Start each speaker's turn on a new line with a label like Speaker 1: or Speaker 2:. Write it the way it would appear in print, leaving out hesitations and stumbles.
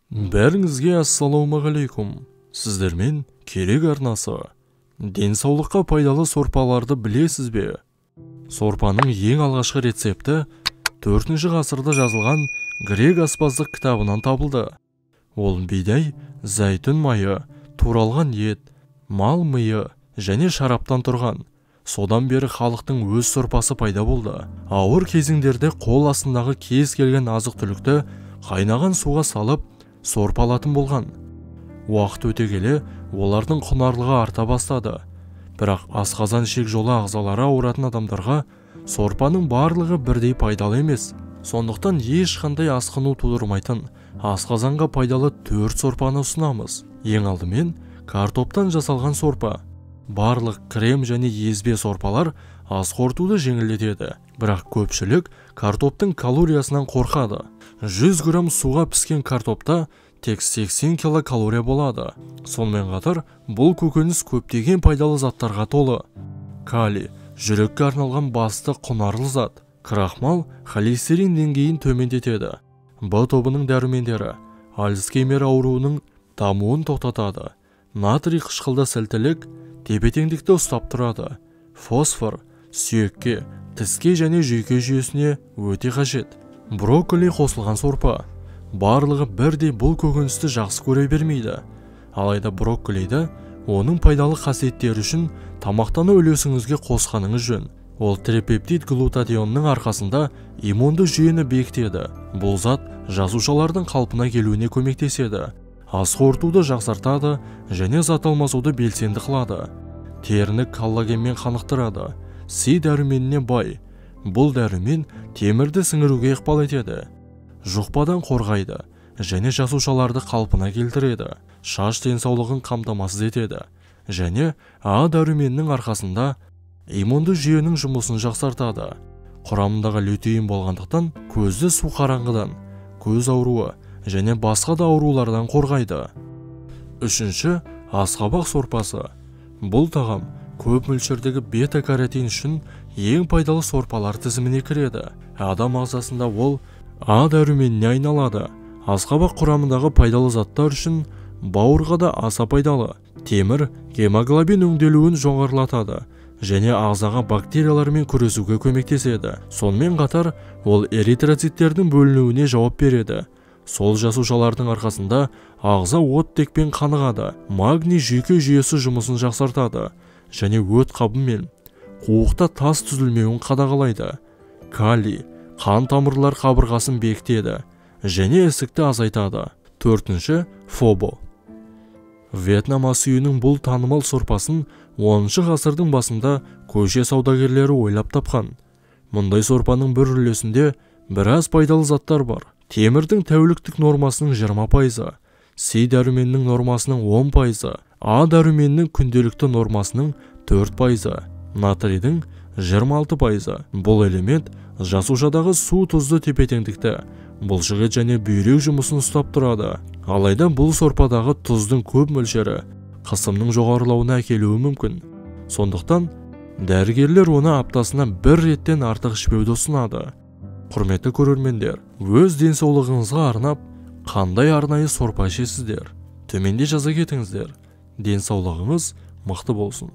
Speaker 1: Бәріңізге ассалаумағалейкум. Сіздермен Керек арнасы. Денсаулыққа пайдалы сорпаларды білесіз бе? Сорпаның ең алғашқы рецепті 4 ғасырда жазылған грек аспаздық кітабынан табылды. Ол бидай, зәйтүн майы, туралған ет, мал миы және шараптан тұрған. Содан бері халықтың өз сорпасы пайда болды. Ауыр кезеңдерде қол астындағы кез келген азық-түлікті қайнаған суға салып сорпалатын болған. Уақыт өте келе олардың құнарлығы арта бастады. Бірақ асқазан ішек жолы ағзалары ауыратын адамдарға сорпаның барлығы бірдей пайдалы емес. Сондықтан ешқандай асқыну тудырмайтын асқазанға пайдалы 4 сорпаны ұсынамыз. Ең алдымен картоптан жасалған сорпа. Барлық крем және езбе сорпалар ас қорытуды жеңілдетеді. Бірақ көпшілік картоптың калориясынан қорқады. 100 грамм суға піскен картопта тек 80 килокалория болады. Сонымен қатар бұл көкөніс көптеген пайдалы заттарға толы. Калий жүрекке арналған басты құнарлы зат. Крахмал холестерин деңгейін төмендетеді. Б тобының дәрумендері Альцгеймер ауруының дамуын тоқтатады. Натрий қышқылды сілтілік тепе-теңдікті ұстап тұрады. Фосфор сүйекке, тіске және жүйке жүйесіне өте қажет. Брокколи қосылған сорпа. Барлығы бірдей бұл көкөністі жақсы көре бермейді. Алайда брокколиді оның пайдалы қасиеттері үшін тамақтану үлесіңізге қосқаныңыз жөн. Ол трипептид глутатионның арқасында иммунды жүйені бекітеді. Бұл зат жасушалардың қалпына келуіне көмектеседі. Ас қорытуды жақсартады және зат алмасуды белсенді қылады. Теріні коллагенмен қанықтырады. С дәруменіне бай. Бұл дәрумен темірді сіңіруге ықпал етеді. Жұқпадан қорғайды және жасушаларды қалпына келтіреді. Шаш денсаулығын қамтамасыз етеді және А дәруменінің арқасында иммунды жүйенің жұмысын жақсартады. Құрамындағы лютеин болғандықтан көзді су қараңғыдан, көз ауруы және басқа да аурулардан қорғайды. Үшінші, асқабақ сорпасы. Бұл тағам көп мөлшердегі бета-каротин үшін ең пайдалы сорпалар тізіміне кіреді. Адам ағзасында ол А дәруменіне айналады. Асқабақ құрамындағы пайдалы заттар үшін бауырға да аса пайдалы. Темір гемоглобин өңделуін жоғарылатады және ағзаға бактериялармен күресуге көмектеседі. Сонымен қатар ол эритроциттердің бөлінуіне жауап береді. Сол жасушалардың арқасында ағза оттекпен қанығады. Магний жүйке жүйесі жұмысын жақсартады және өт қабы мен қуықта тас түзілмеуін қадағалайды. Калий қан тамырлар қабырғасын бекітеді және ісікті азайтады. Төртінші, фобо. Вьетнам ас үйінің бұл танымал сорпасын 10 ғасырдың басында көше саудагерлері ойлап тапқан. Мұндай сорпаның бір үлесінде біраз пайдалы заттар бар. Темірдің тәуліктік нормасының 20%, С дәруменінің нормасының 10%, А дәруменінің күнделікті нормасының 4%, натрийдің 26%. Бұл элемент жасушадағы су тұзды тепе-теңдікті, бұлшықет және бүйрек жұмысын ұстап тұрады. Алайда бұл сорпадағы тұздың көп мөлшері қысымның жоғарылауына әкелуі мүмкін. Сондықтан дәрігерлер оны аптасына бір реттен артық ішпеуді ұсынады. Құрметті көрермендер, өз денсаулығыңызға арнап қандай арнайы сорпа ішесіздер? Төменде жаза кетіңіздер. Денсаулығыңыз мықты болсын.